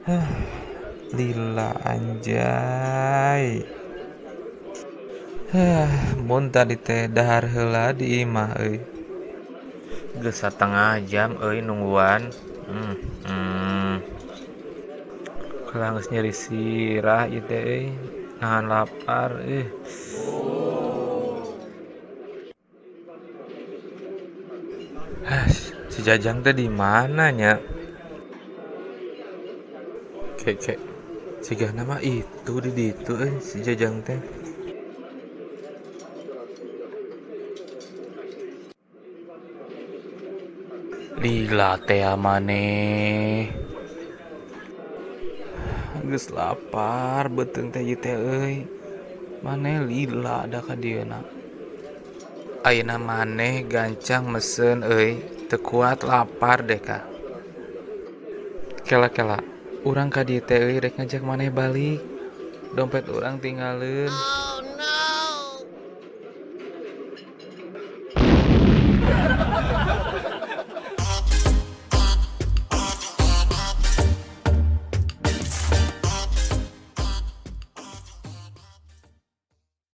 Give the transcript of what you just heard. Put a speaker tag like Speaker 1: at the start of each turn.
Speaker 1: Hah, lila anjay. Hah, mun tadi teh dahar heula di imah euy. Geus satengah jam euy nungguan. Kalah geus nyeri sirah ieu teh euy, nahan lapar ih. Hah, si Jajang teh di mana nya? Kek kek. Sigana mah itu di ditu euy si Jajang teh. Lila teh maneh. Geus lapar beuteung teh ieu teh euy. Maneh lila da ka dieuna. Ayeuna maneh gancang mesen euy, teu kuat lapar deh ka. Kela-kela, urang ka dieu teh euy rek ngajak maneh balik. Dompet urang tinggaleun.